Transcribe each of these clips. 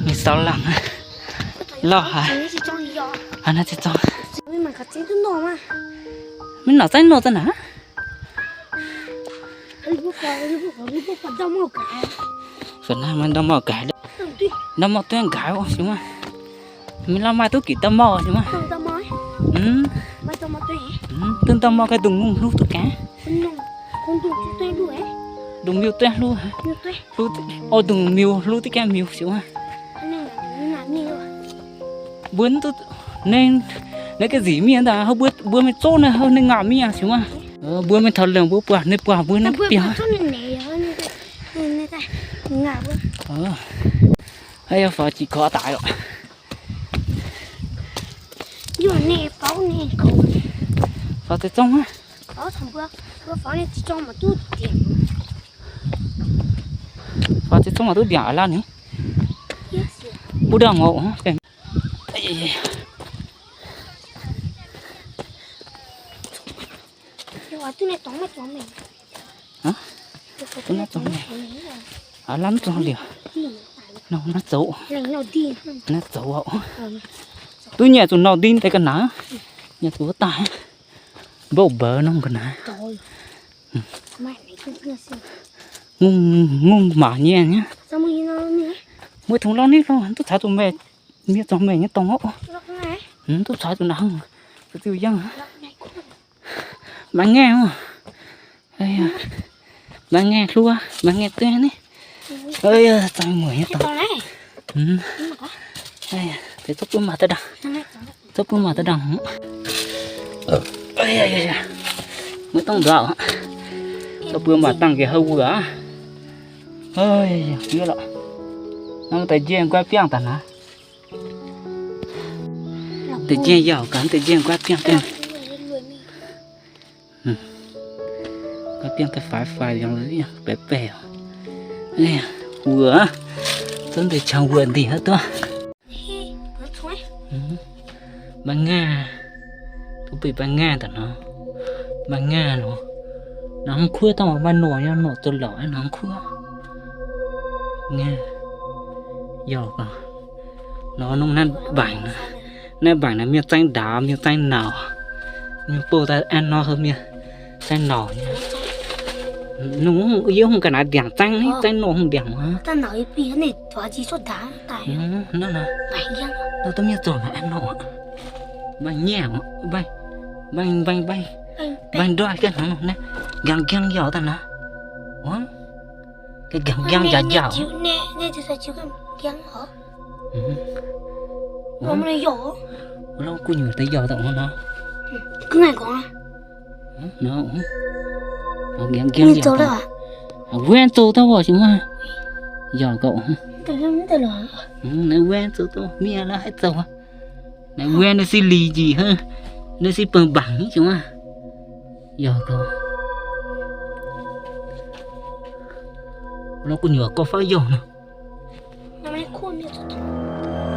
Mingh saaux laangh. Lauh haic. Aa, naaiv ziex zorng. Mv norqc zaangv nor za'naaic. Fai naaiv maaih ndau mauh gaaix, ndau mauh duqv nqaaix oc, siouc maah. Mingh lauh maaih duqv ginc ndau mauh, siouc maah. Mv, duqv ndau mauh gaaix, ndongc ngongh hluv duqv gaax. Ndongc miuc duqv hluv, o, ndongc miuc hluv duqv gaax miuc, siouc maah. Mbuo duqv, naaiv ga'nziex mienh daaih, mbuo mingh zorqv naaiv ninh ngaatc mingh aqv, siouc maah. Mbuo mingh taux lengh mbuo buatc, ninh buatc mbuo naaiv biauv. Faaux jiex korv daaih oc. Faaux ziex zorng aqv. Faaux ziex zorng maaih duqv ndiangx aav laanh ni. Mbuo ndau ngox. Aav laanh zorng liuz. Nor naaiv zoux, naaiv zoux, duqv nyanc zuqc nor ndin deix ga'naaiv, nyanc zuqc wuov daaih, mbouh mbeux norm ga'naaiv. Ngongh, ngongh maac nyei aqv. Mueiz tongx lorqc ni lorqc, duqv caux zuqc meih, mienh zorng meih nyei dorngx oc. Duqv caux zuqc naaiv hnangv, ziouc yangh. Maiv ngaengh oc. Maiv ngaengh hluov, maiv ngaengh dueiv ni. Zaangc mueic nyei dorngx. Deix zorqv bun maac daaih ndaangc. Zorqv bun maac daaih ndaangc. Maiv dongh nzuonx. Zorqv bun maac dangh nqaengx haaix wuov aqv. Fiev lorqc. Naaiv deix njiec nquaaiv biangh daaih naaiv. Deix njiec yaac gaax, deix njiec nquaaiv biangh biangh. Nquaaiv biangh ga'faix faix, baeqc baeqc. Wuov, zunv deix qangx wuov ndingc haaix duqv. Maiv ngaengh, duqv bun maiv ngaengh daaih nor. Maiv ngaengh nor, naaiv hnangv kuov dangh maaih norqc nyei, norqc zoux lorqc naaiv hnangv kuov. Ngaengh, yaac gaax, nor nungv naaiv mbaengc, naaiv mbaengc naaiv mienh zaeng ndaauv, mienh zaeng nauc, mienh bouh daaih an nor heuc mienh zaeng nauc nyei. Nungv yie hungh ga'naaiv ndiangx zaeng, zaeng norqc hungh ndiangx aqv. Naaiv duqv mienh zoux naaiv an norqc. Mbaengx nyaah, mbaengx, mbaengx, mbaengx, mbaengx ndoih ga'hnangv naaiv, nqaengh nqaengh yaac daaih naaiv. Nqaengh nqaengh njaaux njaaux. Longc gu'nyuoz daaih yaac daaih nor. Nqaengh nqaengh yaac daaih. Wuov zoux daaih woc, siouc maah. Yaac gauh. Naaiv wuov zoux daaih mienh la'haix zoux. Naaiv wuov naaiv se lic njiec hnangv, naaiv se beng mbaangc ni, siouc maah. Yaac gauh. Longc gu'nyuoz gorqv faaux youh nor.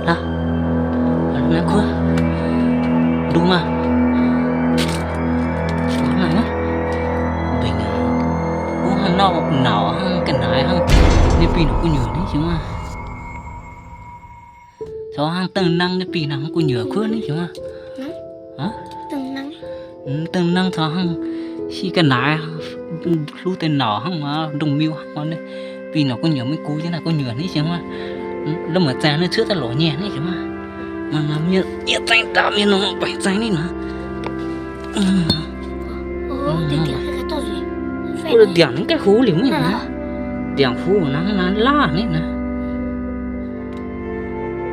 Aav, naaiv kuv, ndung maah. Mbenc aqv. Ov, hnangv nauc, nauc hnangv ga'naaiv hnangv. Ninh bih norqc gu'nyuoz ni, siouc maah. Caux hnangv dengh nangh ninh bih norqc gu'nyuoz kuv ni, siouc maah. Dengh nangh caux hnangv si ga'naaiv, hluv deix nauc hnangv nor, ndongh miuc hnangv nor, ninh bih norqc gu'nyuoz, maiv gux jienv naaic gu'nyuoz ni, siouc maah. La'mueic zaeng ninh cuotv daaih lorz nyei ni, siouc maah. Mienh zaeng ndaauv, mienh nongc baengc zaeng ni nor. Wuov ndiangx naaiv gaengh huv liuz mv nor, ndiangx huv nor, hnangv naaiv laah ni nor.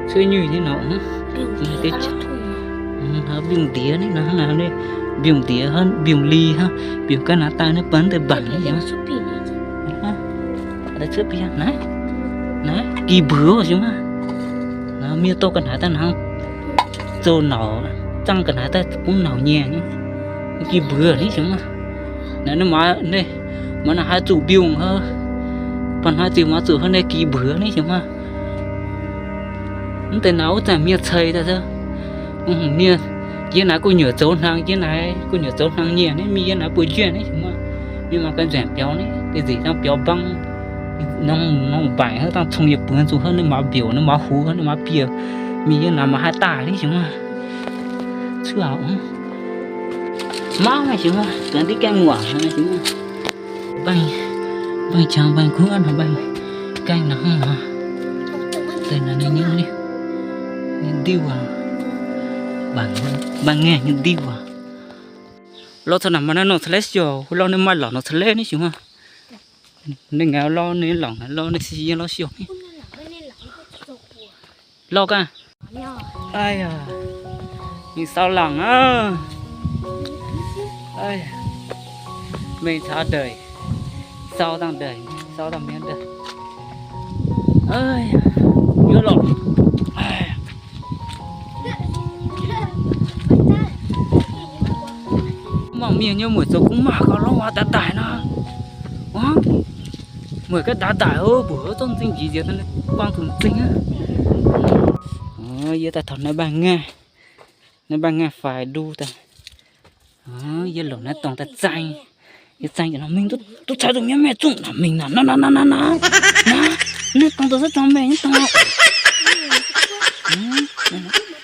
Cuotv nyuih nyei nor, mbiungc ndiev ni nor, hnangv naaiv, mbiungc ndiev, mbiungc li hnangv, mbiungc ga'naaiv daaih naaiv bun deix mbaengc ni. Cuotv bieqc naaiv, naaiv gih mbuox siouc maah. Naaiv mienh dorh ga'naaiv daaih hnangv zoux nauc, zaangh ga'naaiv daaih bun nauc nyei, gih mbuox ni siouc maah. Naaiv, naaiv, maaih naaiv haih zuqc mbiungc, baac naaiv ziouc maaih zuqc hnangv naaiv gih mbuox ni siouc maah. Mv deix naaiv wuov zanc mienh ceix daaih, mienh yiem naaiv gu'nyuoz zoux hnaangx, yiem naaiv gu'nyuoz zoux hnaangx nyei ni, mingh yiem naaiv buoz-njuonh ni siouc maah. Mienh maaih ga'nzengc biaux ni, ga'nzengc dangh biaux mbang, Norm, norm mbaengc hnangv dangh cong yietc buonc zuqc hnangv ninh maaz mbiouc, ninh maaz huv, ninh maaz biouc, mingh yiem naaic maaih haih daaih ni sienx maah. Cuotv aqv. Mauv maah sienx maah, zuonx diqv gaengh nguangc sienx maah. Mbaengh, mbaengh qangx mbaengh kuv nor, mbaengh gaengh naaic hnangv nor. Deix naaic ninh nyei, nyei diuv aqv. Mbaengh, mbaengh ngaengh nyei diuv aqv. Lorz taux naaic maaih naaiv norm ca'leix siou, lorz ninh maaih lorqc norm ca'leix ni sienx maah. Ninh ngaengc lorz ninh lorqc, lorz ninh si yiem lorz siou ni. Lorz gaax. Mingh sau laangc aqv. Mingh caux ndeic, sau dangh ndeic, sau dangh mienh ndeic. Yuov lorqc. Mangc mienh nyei mueic zoux gong maah, gauh lorz waac daaih daic nor. Mueic gaax daaih daic oc, mbuoqc zorqv m'zing njiec njiec daaih buangh zuqc m'zing aqv. Yie daaih taux naaiv mbaengh ngaengh, naaiv mbaengh ngaengh faix ndu daaih. Yie longc naaiv dorngx daaih zaeng. Yie zaeng yietc norm mingh duqv caux zuqc mi'aqv, mingh naaic naaic naaic naaic naaic. Naaiv dorngx daaih se zuangx mengh nyei dorngx.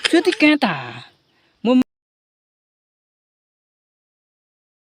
Cuotv diqv gaengh daaih.